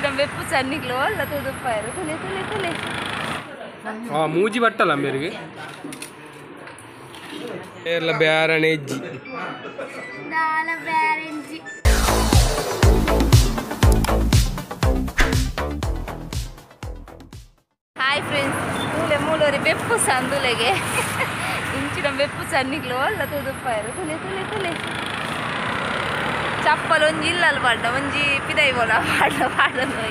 ಇಂಚಿನ ಬೆಪ್ಪು ಸನ್ನಿಗ್ಲು ಅಲ್ಲ ತುದುಪ್ಪಾಯರು ತುಲೆ ತುಲೆ ತುಲೆ ಆ ಮೂಜಿ ಬಟ್ಟಲ ಮೇರಿಗೆ ಏರ್ಲ ಬ್ಯಾರಣೆ ಇಜ್ಜಿ ದಾಲ ಬ್ಯಾರೆಂಜಿ. ಹಾಯ್ ಫ್ರೆಂಡ್ಸ್, ಮೂಲೆ ಮೂಲೋರಿ ಬೆಪ್ಪು ಸಂದುಲೆಗೆ ಇಂಚಿನ ಬೆಪ್ಪು ಸನ್ನಿಗ್ಲು ಅಲ್ಲ ತುದುಪ್ಪಾಯರು ತುಲೆ ತುಲೆ ತುಲೆ ಚಪ್ಪಲ್ ಒಂಜಿ ಇಲ್ಲಲ್ ಪಾಡ್ನ ಒಂಜಿ ಪಿದೈ ಬೋಲ ಪಾಡ್ನ ಪಾಡೊಂದು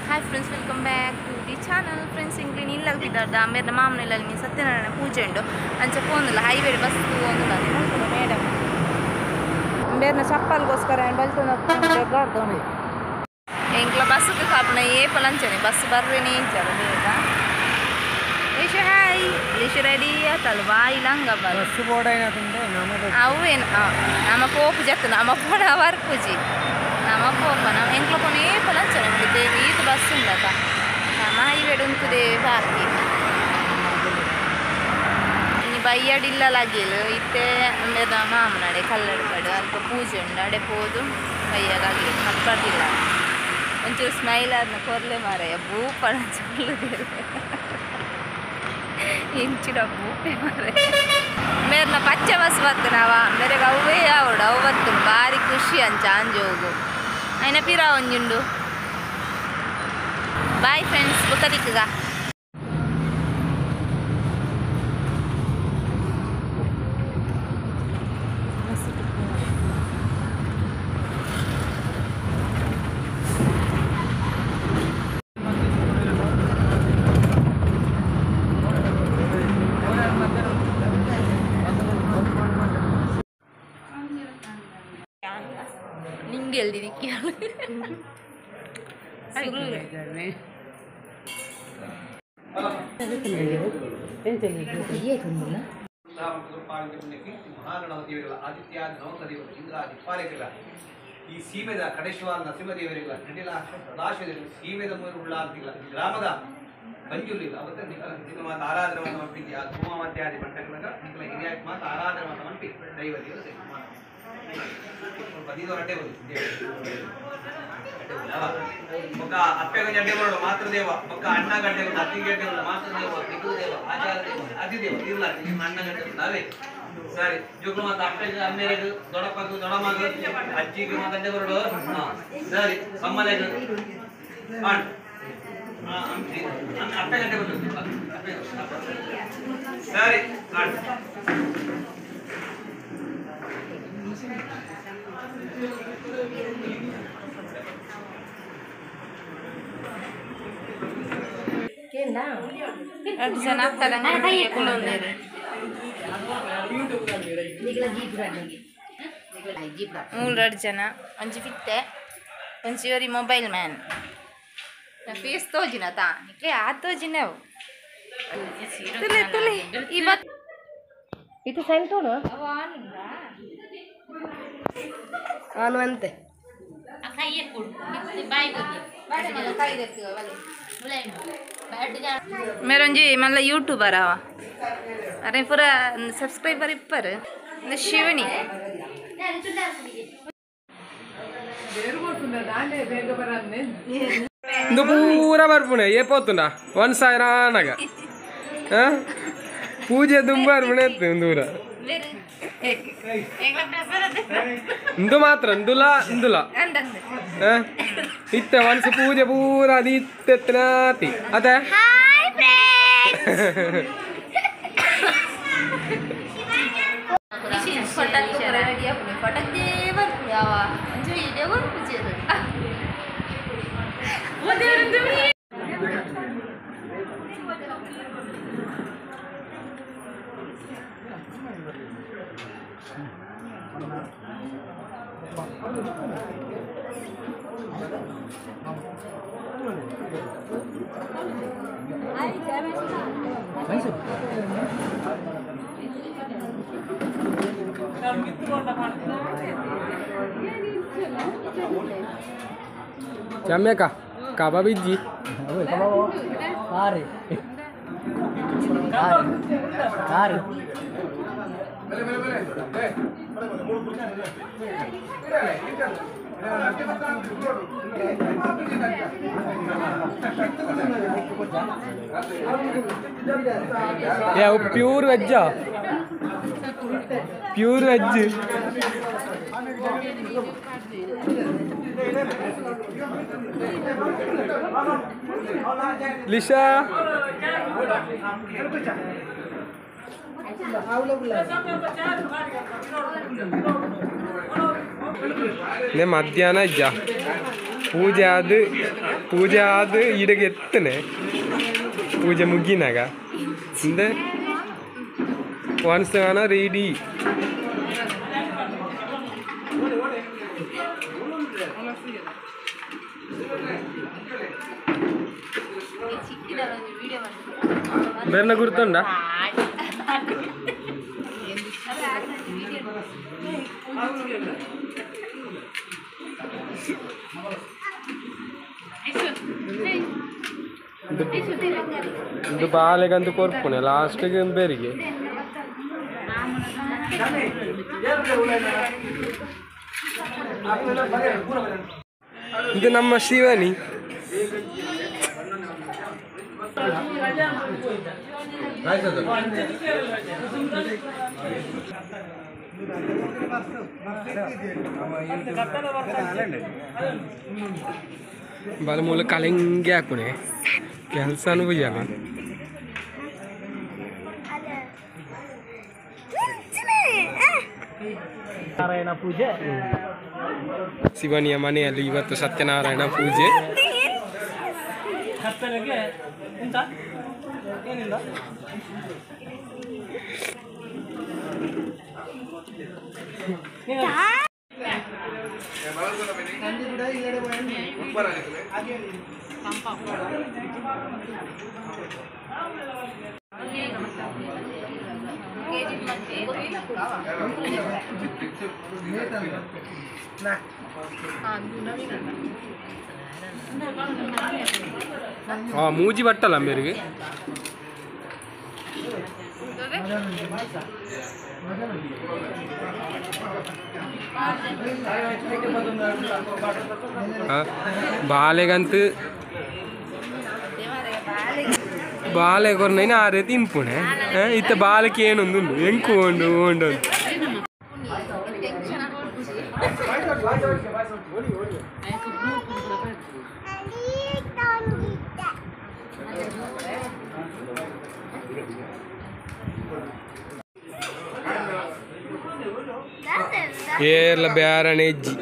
Hi friends, welcome back to the channel. Friends, ಇಂಗ್ಲಿನ ಇಲ್ಲಗ್ ಬಿದ್ದಾರ್ದ ಮೇರ್ನ ಮಾಮನ ಇಲ್ಲಲ್ಲಿ ಸತ್ಯನಾರಾಯಣ ಪೂಜೆ ಉಂಡು ಅಂಚೆ ಪೋಂದುಲ್ಲ ಹೈವೇ ಬಸ್ ಒಂದುಲ್ಲ ಮೇಡಮ್ ಬೇರ್ನ ಚಪ್ಪಲ್ಗೋಸ್ಕರ ಬಲ್ತೊಂದು ಎಂಕ್ಲ ಬಸ್ಗೆ ಕಾಪುನ ಏಪಲ ಅಂಚನೆ ಬಸ್ ಬರ್ರೇನೆ ಇಂಚಾರ ಬೇಗ. ಲೇಶು ಹಾಯ್ ಲೇಶು ರೆಡಿ ಆತಲ್ಲ ಬಾಯಿ ಲಂಗ ಬಸ್ ಬೋರ್ಡ್ ಅವೇನು ನಮ್ಮ ಪೋಪು ಜತ್ತು ನಮ್ಮ ಪೋಣ ವರ್ಪುಜಿ ನಮ್ಮ ಪೋಪ ನಮ್ಮ ಎಂಕ್ಲ ಪೋಣ ಏಪಲ ಅಂಚನೆ ಈತ ಬಸ್ ಉಂಡತ ನಮ್ಮ ಹೈವೇಡ್ ಉಂತುದೆ ಬಾಕಿ ಇನ್ನು ಬಯ್ಯಡಿಲ್ಲ ಲಾಗಿಲ್ ಇತ್ತೆ ಮೇದ ಮಾಮನಡೆ ಕಲ್ಲಡ್ಕಡು ಅಲ್ಪ ಪೂಜೆ ಉಂಡು ಅಡೆ ಪೋದು ಬಯ್ಯಾಗಿ ಮಲ್ಪದಿಲ್ಲ ಒಂಚೂರು ಸ್ಮೈಲ್ ಆದ್ನ ಕೊರ್ಲೆ ಮಾರಾಯ ಭೂಪಣ ಚೊಲ್ಲುದೇರು ಇಂಚಿನ ಭೂಪೆ ಮಾರಾಯ ಮೇರ್ನ ಪಚ್ಚೆ ಬಸ್ ಬತ್ತನವ ಮೇರೆಗೆ ಅವೇ ಆವಡು ಅವು ಬತ್ತು ಭಾರಿ ಖುಷಿ ಅಂಚ ಅಂಜೋಗು అయిన ಪಿರಾ ಒಂಜುಂಡು. ಬಾಯ್ ಫ್ರೆಂಡ್ಸ್, ಬುಕ್ಕ ನಿಂಗೆ ಎಲ್ದಿನಿ ಕೇಳು ಈ ಸೀಮೆದ ಕಡೇಶ್ವರ ನರಸಿಂಹದೇವರಿಲ್ಲ ನಡಿಲ ಸದಾಶಿವ ಸೀಮೆದ ಉಳ್ಳ ಅಂತಿಲ್ಲ ಗ್ರಾಮದ ಮಂಜುಲಿಲ್ಲ ಅವತ್ತ ನಿಖಲ ಮಾತ ಆರಾಧನೆ ಮಾತ ಮಂಪಿದ್ದೆ ಆ ಧೂಮಾವತ್ಯಾದಿ ಪಟ್ಟಗಳ ನಿಖಲ ಹಿರಿಯ ಮಾತ ಆರಾಧನೆ ಮಾತ ಮಂಪಿ ದೈವ ದೇವರು ಬದಿದವರು ಅಡ್ಡೆ ಬಂದು ಒಕ್ಕ ಅಪ್ಪೆಗೊಂಜಿ ಅಡ್ಡೆ ಬರೋಡು ಮಾತೃದೇವ, ಒಕ್ಕ ಅಣ್ಣ ಗಡ್ಡೆ ಬಂದು ಅತ್ತಿಗೆ ಅಡ್ಡೆ ಬಂದು ಮಾತೃದೇವ, ದೇವ ಆಚಾರ ದೇವ ಅತಿದೇವ ಇಲ್ಲ ನಿಮ್ಮ ಅಣ್ಣ ಗಡ್ಡೆ ಬಂದು ಅವೇ ಸರಿ ಜೋಗ್ಲು ಮಾತ ಅಪ್ಪೆಗೆ ಅಮ್ಮೇರೆಗ್ ದೊಡ್ಡಪ್ಪಗ್ ದೊಡ್ಡಮ್ಮಗ್ ಅಜ್ಜಿಗೆ ಮಾತ ಅಡ್ಡೆ ಬರೋಡು ಸರಿ ಸಮ್ಮಲೆಗ್ ಅಪ್ಪೆ ಗಡ್ಡೆ ಬಂದು ಸರಿ ಎರಡು ಜನ ಕುಲೊಂದೇರು ಮೂರು ಜನ ಒಂಜಿ ಫಿತ್ತೆ ಒಂಜಿ ಒರಿ ಮೊಬೈಲ್ ಮ್ಯಾನ್ ಫೇಸ್ ತೋಜಿನ ತಾ ನಿಕ್ಲೆ ಆ ತೋಜಿನ ಅವು ತುಲೆ ತುಲೆ ಈ ಬತ್ ಇದು ಸೆಂಟೋನು ಆನುವಂತೆ ಮೇರೊಂಜಿ ಮಲ್ಲ ಯೂಟ್ಯೂಬರ್ ಅವ ಅರೆ ಪೂರ ಸಬ್ಸ್ಕ್ರೈಬರ್ ಇಪ್ಪರು ಶಿವನಿ ಇಂದು ಪೂರ ಬರ್ಪುಣೆ ಏ ಪೋತುಂಡ ಒಂದ್ ಸಾವಿರ ಆನಗ ಪೂಜೆ ತುಂಬ ಬರ್ಪುಣೆ ದೂರ ಇಂದು ಮಾತ್ರ ಇಂದುಲ ಇಂದುಲ ಇತ್ತೆ ಒನ್ಸ್ ಪೂಜೆ ಪೂರ ಅದು ಇತ್ತೆತ್ತನಾತಿ ಅದೇ ಚಮ್ಯಕ ಕಬಾಬ್ ಇಜ್ಜಿ car car Pure veg pure veg Lisha ನೆ ಮಧ್ಯಾಹ್ನ ಇಜ್ಜ ಪೂಜೆ ಆದ್ ಪೂಜೆ ಆದ್ ಇಡಗೆ ಎತ್ತನೆ ಪೂಜೆ ಮುಗಿನಾಗ ಇಂದೆ ವನ್ಸನ ರೆಡಿ ಬೇರ್ನ ಗುರ್ತುಂಡ ಇದು ಬಾಲೆಗಂತೂ ಕೊರ್ಪುಣೆ ಲಾಸ್ಟಿಗೆ ಬೇರಿಗೆ ಇದು ನಮ್ಮ ಶಿವನಿ ಬಾಲ ಮೂಲ ಕಲೆಂಗೆ ಹಾಕುಣೆ ಕೆಲಸನೂ ಬುಯ್ಯಾಲ ನಾರಾಯಣ ಪೂಜೆ ಶಿವನಿಯ ಮನೆಯಲ್ಲಿ ಇವತ್ತು ಸತ್ಯನಾರಾಯಣ ಪೂಜೆ. ಕತ್ತಲೆಗೆ ಎಂತ ಏನಿಲ್ಲ. ಮೂಜಿ ಬಟ್ಟಲ್ಲ ಮೇರಿಗೆ ಬಾಲೆಗಂತ ಬಾಲೆ ಕೊರ್ನೈನ ಆರೆ ತಿನ್ಪುಣೆ ಇತ್ತ ಬಾಲಕ್ಕೆ ಏನೊಂದು ಎಂಕು ಉಂಡು ಉಂಡು ಏರ್ಲ ಬ್ಯಾರಣೆ ಹೆಜ್ಜಿ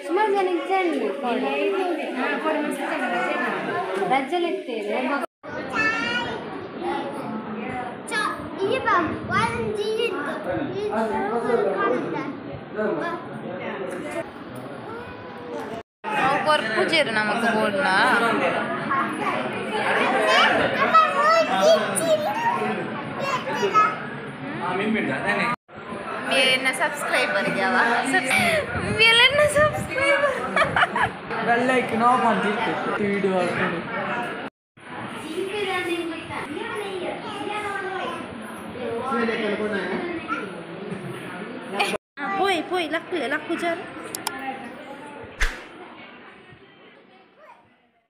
ಸುಮಾರು ಜನ ರಜ್ಜಲೆತ್ತೇನೆ. ಪೂಜೆರು ನಮಕ್ ಬೋಡ್ನ ಮೇಲಿನ ಸಬ್ಸ್ಕ್ರೈಬರ್ ಮೇಲಿನ ಸಬ್ಸ್ಕ್ರೈಬರ್ ಬೆಲ್ ಐಕನ್ ಆಫ್ ಅಂತ ಇತ್ತು ವಿಡಿಯೋ ಹಾಕೊಂಡು. ಪೋಯ್ ಪೋಯ್ ಲಕ್ಕುಲೆ ಲಕ್ಕುಜಾರು.